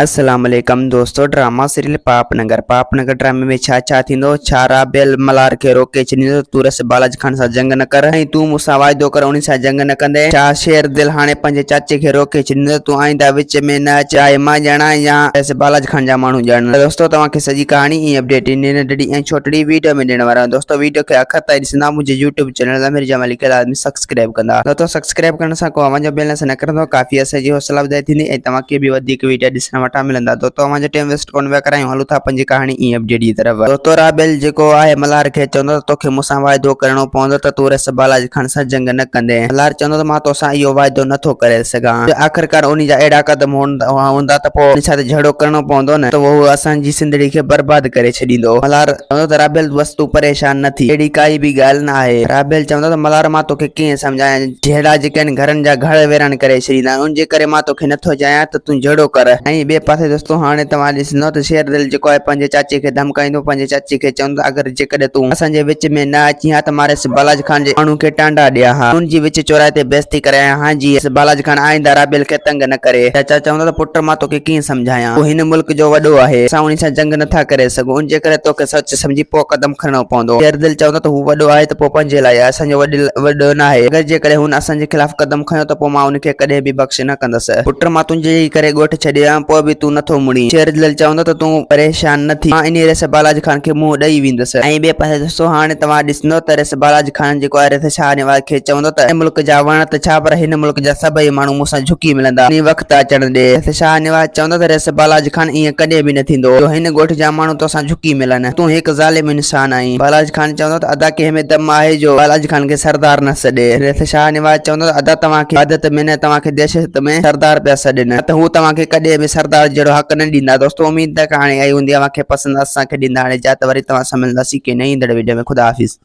السلام عليڪم دوستو ڊراما سيريل پاپ نگر پاپ نگر ڊرامي ۾ ڇا ڇا ٿيندو ڇا رابيل ملهار کي روڪي ڇڏيندو ته تون رس بالاج خان سان جنگ نه ڪر ۽ تون مون سان واعدو ڪر انهي سان جنگ نه ڪندين ڇا شير دل هاڻي پنهنجي چاچي کي روڪي ڇڏيندو ته تون آئنده وچ ۾ نه اچ چاهي مان ڄاڻان يا رس بالاج خان جا ماڻهو ڄاڻن ته دوستو توهان کي سڄي ڪهاڻي ۽ اپڊيٽ هن ننڍڙي ۽ ڇوٽڙي ويڊيو ۾ ڏيڻ وارو آهيان دوستو ويڊيو کي آخر تائين ڏسندا منهنجي يوٽيوب چينل امير جمالي کي لازمي سبسڪرائب ڪندا دوستو سبسڪرائب ڪرڻ سان ڪو اوهان جو بيلنس نه ڪرندو ڪافي اسان جي حوصلا افزائي ٿيندي ۽ توهان کي به وڌيڪ ويڊيا ڏسڻ وٽان ملندا دوستو اوهان جو ٽيم ويسٽ ڪونه پيا ڪرايون هلون ٿا پنهنجي ڪهاڻي ۽ اپڊيٽ جي طرف دوستو رابيل جيڪو آهي ملهار کي چوندو ته توکي مون سان واعدو ڪرڻو پوندو ته تون رس بالاج خان سان جنگ نه ڪندين ملهار چوندو ته مان توسان اهو واعدو نه ٿو ڪري سگهان جو آخرڪار انهي جا اهڙا قدم هوندا ته پوء انهي سان ته جهيڙو ڪرڻو پوندو نه ته هو اسان جي سنڌڙي کي برباد ڪري ڇڏيندو ملهار چوندو ته رابيل بس تون پريشان نه ٿي، اهڙي ڪائي به ڳالهه نه آهي. رابيل چوندو ته ملهار مان توکي ڪيئن سمجهايان، جهيڙا جيڪي آهن گهرن جا گهر ويران ڪري ڇڏيندا آهن، ان جي ڪري مان توکي نٿو چاهيان ته تون جهيڙو ڪر. ۽ ٻئي پاسي دوستو هاڻي توهان ڏسندو ته شير دل جيڪو آهي پنهنجي چاچي کي ڌمڪائيندو، پنهنجي چاچي کي چوندو ته اگر جيڪڏهن تون اسان جي وچ ۾ نه اچين ها ته مان رئيس بالاج خان جي ماڻهن کي ٽانڊا ڏيان ها، تنهنجي وچ چوراهي تي بيعزتي ڪرايان ها جيئن بالاج خان آئنده رابيل کي تنگ نه ڪري. چاچا چوندو ته پٽ مان توکي ڪيئن سمجهايان، هو هن ملڪ جو وڏو آهي، اسان انهي سان جنگ نٿا ڪري سگهون، ان جي ڪري توکي سوچي سمجهي پوء قدم کڻڻو پوندو. شير دل چوندو ته هو وڏو آهي ته پوء پنهنجي لاء آهي، اسان جو وڏو ناهي. اگر جيڪڏهن هن اسان جي خلاف قدم کنيو ته پوء مان ان کي ڪڏهن به بخش نه ڪندس. پٽ مان تنهنجي ئي ڪري ڳوٺ ڇڏي ويو آهيان، پوء به تون نٿو مڙين. شير دل چوندو ته تون پريشان نه ٿي، مان انهي ريس بالاج خان کي منهن ڏئي ويندس. ۽ ٻئي پاسي دوستو هاڻي توهان ڏسندو ته ريس بالاج خان جيڪو آهي ريس شاهنواز کي چوندو ته هن ملڪ جا وڻ ته ڇا پر هن ملڪ جا سڀئي ماڻهو مون سان جهڪي ملندا. انهي وقت ته اچڻ ڏي. ريس شاهنواز چوندو ته ريس بالاج خان ائين ڪڏهن به نه ٿيندو جو هن ڳوٺ جا ماڻهو توسان جهڪي ملن. تون هڪ ظالم انسان آهين. بالاج خان چوندو ته ادا ڪنهن ۾ دم آهي جو بالاج خان کي سردار نه سڏي. ريس شاهنواز چوندو ته ادا توهان کي عادت ۾ نه توهان کي دهشت ۾ سردار پيا سڏين نه ته هو توهان کي ڪڏهن به سردار جهڙو حق نه ڏيندا. دوستو اميد ته ڪهاڻي آئي هوندي اوهان کي پسند اسان کي ڏيندا هاڻي اجازت وري توهان سان ملنداسين ڪنهن نئين ايندڙ وڊيو ۾ خدا حافظ.